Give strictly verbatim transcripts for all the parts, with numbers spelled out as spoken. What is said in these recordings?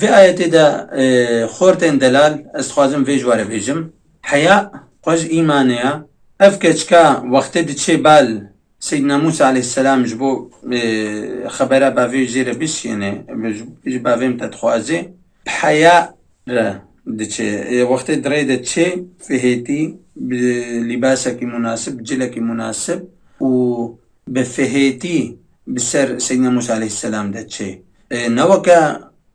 Vê ayetê de, e, xortên delal, ez dixwazim vê ji we re bêjim. Heya xwe ji îmanê ye. Ev keçika wextê diçê bal Seydina Musa aleyhisselam ji bo, e, xebera bavê jê re bişiyêne, ji, ji bavê min te dixwaze, bi heya re diçe. E, wextê di rê de çê, fihêtî, bi lîbasekî munasib, cilekî munasib û bi fihêtî bi ser Seydina Musa aleyhisselam de çê. E, ne weke,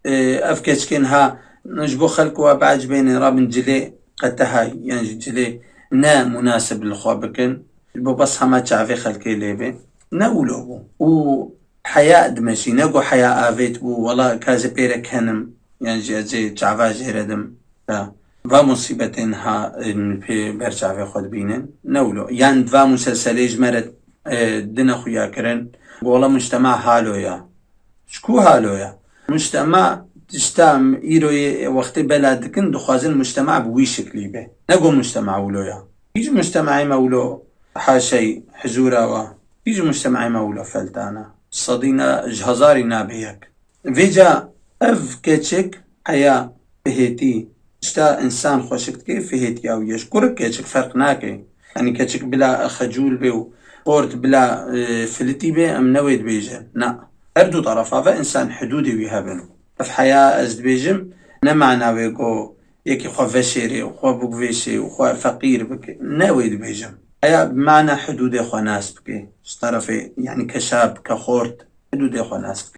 e, ev keçikên ha ji bo xelk wa biecibêne rabin cilê qeteha yan jî cilê ne munasib li xwe bikin. Ji bo bes hema çavê xelkê lê bê. Ne wilo bû. Û heya dimeşî, ne ku heya avêt bû, wela ka ez ê pê re kenim, yan jî ez ê çava jê re dim. Ya, va musîbetên ha, e, pê ber çavê xwe dibînin. Ne wilo. Yan va muselselê ji me re, e, dine xuya kirin. Wela mujtema halo ya. Ji ku halo ya? Mujtema tişta îroyê wextê bela dikin, dixwazin mujtema bi wî şiklî be. Ne ku mujtema wilo ya. Hîç mujtema'ê me wilo haşey hizûra wa. Hîç mujtema'ê me wilo feltana. Sedî na, ji hezarî nabe yek. Vêca ev keçik heya fihêtî, tişta însan xweşik dike, fihêtiya wî ye. Ji kurik keçik ferq nake. Yanî keçik bila xecûl be û xort bila, e, filitî be, em ne wê dibêjin. Na. Her du terefa ve însan hidûdê wî hebin. Ev heya ez dibêjim, ne mana wê ku yekî xwe veşêrê û xwe bigvêşê û xwe feqîr bike. Ne wê dibêjim. Heya bi mana hidûdê xwe nas bike. Ji terefê, yanî ke şap, ke xort, hidûdê xwe nas bike.